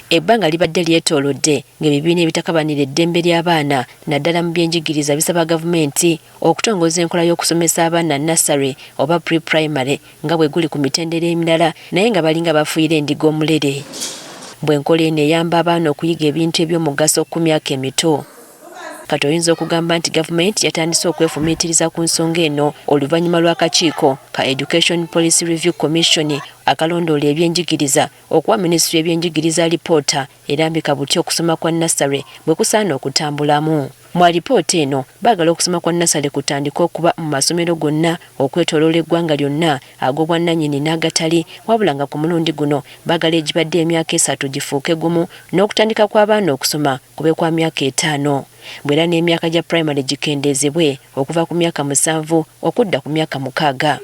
Ebbanga libadde lyetoolodde ng'ebibiina ebitakabanira eddembe ly'abaana naddala mu byenjigiriza bisaba gavumenti okutongoza enkola y'okusomesa abaana nursery oba pre-primary nga bwe guli ku mitendera emirala naye nga balinga bafuuyira endiga omulere. Mbu enkola eno eyamba abaana okuyiga ebintu eby'omugaso ku myaka emito. Kati oyinza okugamba nti gavumenti yatandise okwefumiitiriza ku nsonga eno oluvannyuma lw'akakiiko ka Education Policy Review Commission akalondoola ebyenjigiriza okuwa minisitule y'ebyenjigiriza alipoota erambika butya okusoma kwa nursery bwe kusaana okutambulamu. Mu alipoota eno baagala okusoma kwa nursery kutandike okuba mu masomero gonna okwetoloola eggwanga lyonna ag'obwannannyini n'agatali wabula nga ku mulundi guno baagala egibadde emyaka esatu gifuuke gumu n'okutandika kw'abaana okusoma kube kwa myaka etaano bwera n'emyaka gya primary gikendeezebwe okuva ku myaka 7 okudda ku myaka 6.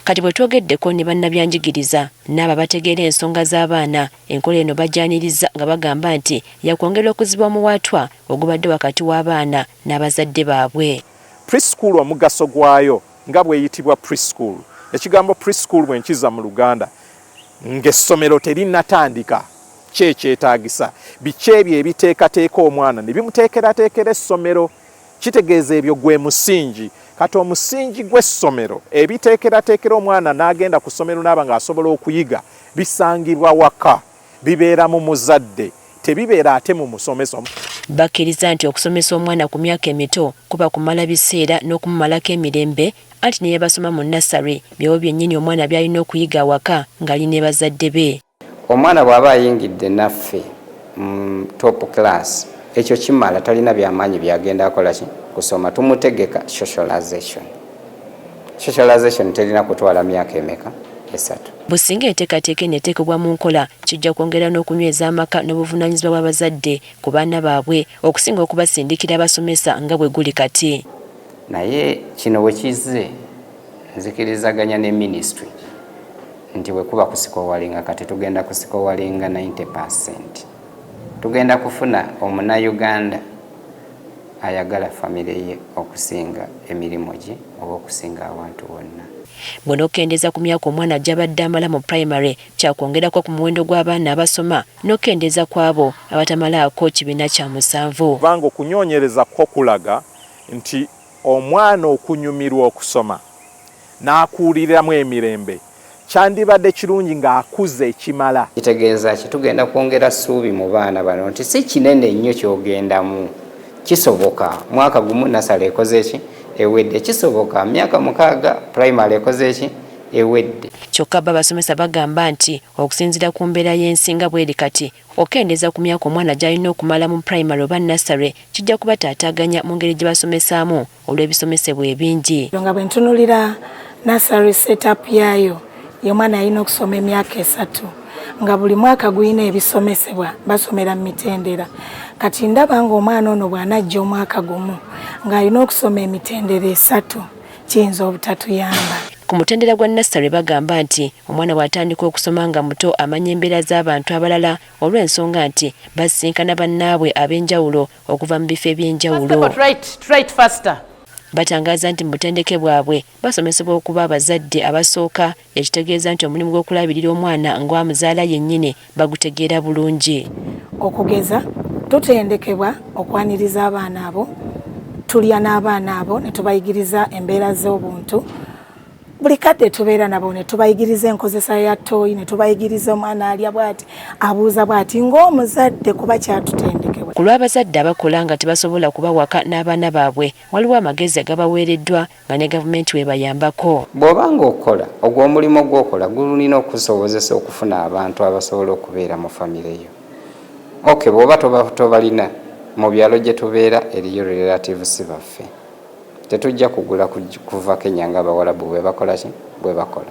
Kati bwe twogeddeko ne bannabyanjigiriza n'abo abategeera ensonga z'abaana, enkola eno bagyaniriza nga bagamba nti yakwongera okuziba omuwaatwa ogubadde wakati w'abaana n'abazadde baabwe. Preschool omugaso gwayo nga bw'eyitibwa preschool, ekigambo preschool bwe nkiza mu Luganda ng'essomero terinnatandika, ki ekyetaagisa, biki ebyo ebiteekateeka omwana ne bimuteekerateekera essomero, kitegeeza ebyo gwe musingi. Kati omusingi gw'essomero ebiteekerateekera omwana n'agenda ku ssomero n'aba ng'asobola okuyiga bisangibwa waka, bibeera mu muzadde, tebibeera ate mu musomesa. Bakkiriza nti okusomesa omwana ku myaka emito kuba kumala biseera n'okumumalako emirembe anti ne byebasoma mu nursery byebyo byennyini omwana by'alina okuyiga awaka ng'ali ne bazadde be. Omwana bw'aba ayingidde naffe mu top class ekyo kimala, talina byamaanyi byagenda akola ki kusoma, tumutegeka socialization. Socialization terina kutwala myaka emeka? 3. Businga enteekateeka eno eteekebwa mu nkola kijja kwongera n'okunyweza amaka n'obuvunaanyizibwa bw'abazadde ku baana baabwe okusinga okubasindikira abasomesa nga bwe guli kati. Naye kino bwe kizze nzikirizaganya ne ministry nti bwe kuba kusikowalinga kati tugenda kusikowalinga 90%. Tugenda kufuna omunnayuganda ayagala famire ye okusinga emirimu gye oba okusinga awantu wonna. Bw'onookendeeza ku myaka omwana gy'abadde amala mu primary kyakwongerako ku muwendo gw'abaana abasoma n'okukendeeza ku abo abatamalaako kibiina kya 7. Kubanga okunyonyereza kwo kulaga nti omwana okunyumirwa okusoma n'akuuliriramu emirembe kyandibadde kirungi ng'akuze ekimala. Kitegeeza ki? Tugenda kwongera ssuubi mu baana bano nti si kinene nnyo ky'ogendamu, kisoboka mwaka gumu nasale ekoze ki ewedde, kisoboka myaka 6 primary ekoze ki ewedde. Kyokka bo abasomesa bagamba nti okusinziira ku mbeera y'ensi nga bw'eri kati, okukendeeza ku myaka omwana gy'alina okumala mu primary oba nursery kijja kubataataaganya mu ngeri gye basomesaamu olw'ebisomesebwa ebingi. Nga bwe ntunuulira nursery setup yaayo, ye omwana alina okusoma emyaka 3 nga buli mwaka gulina ebisomesebwa, basomera mu mitendera. Kati ndaba ng'omwana ono bw'anajja omwaka gumu ng'alina okusoma emitendera 3 kiyinza obutatuyamba. Ku mutendera gwa nursery bagamba nti omwana bw'atandika okusoma nga muto amanya embeera z'abantu abalala olw'ensonga nti basisinkana bannaabwe ab'enjawulo okuva mu bifo eby'enjawulo. Batangaaza nti mu butendeke bwabwe basomesebwa okuba abazadde abasooka ekitegeeza nti omulimu gw'okulabirira omwana ng'amuzaala yennyini bagutegeera bulungi. Okugeza tutendekebwa okwaniriza abaana abo, tulya n'abaana abo ne tubayigiriza embeera z'obuntu. Buli kadde tubeera nabo ne tubayigiriza enkozesa ya ttooyi, ne tubayigiriza omwana alya bw'ati, abuuza bw'ati ng'omuzadde kuba kyatutendekebwa. Ku lw'abazadde abakola nga tebasobola kuba waka n'abaana baabwe, waliwo amagezi agabaweereddwa nga ne gavumenti webayambako. Bw'oba ng'okola, ogwo omulimu gw'okola gulina okukusobozesa okufuna abantu abasobola okubeera mu famire yo. Okay, bw'oba tobalina, mu byalo gye tubeera eriyo relatives baffe. Tetujja kugula kuva Kenya ng'Abawarabu bwe bakola ki? Bwe bakola.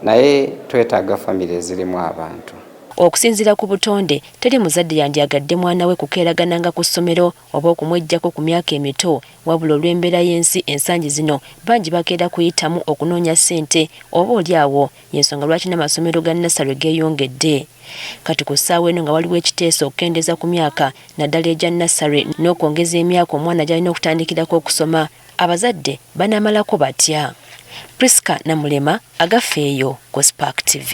Naye twetaaga famire ezirimu abantu. Okusinziira ku butonde, teri muzadde yandyagadde mwana we kukeeragananga ku ssomero oba okumweggyako ku myaka emito, wabula olw'embeera y'ensi ensangi zino bangi bakeera kuyitamu okunoonya ssente oba oli awo y'ensonga lwaki n'amasomero ga nursery geeyongedde. Kati ku ssaawa eno nga waliwo ekiteeso okukendeeza ku myaka naddala egya nursery n'okwongeza emyaka omwana gy'alina okutandikirako okusoma, abazadde banaamalako batya? Priska Namulema, Agafeeyo ku Spark TV.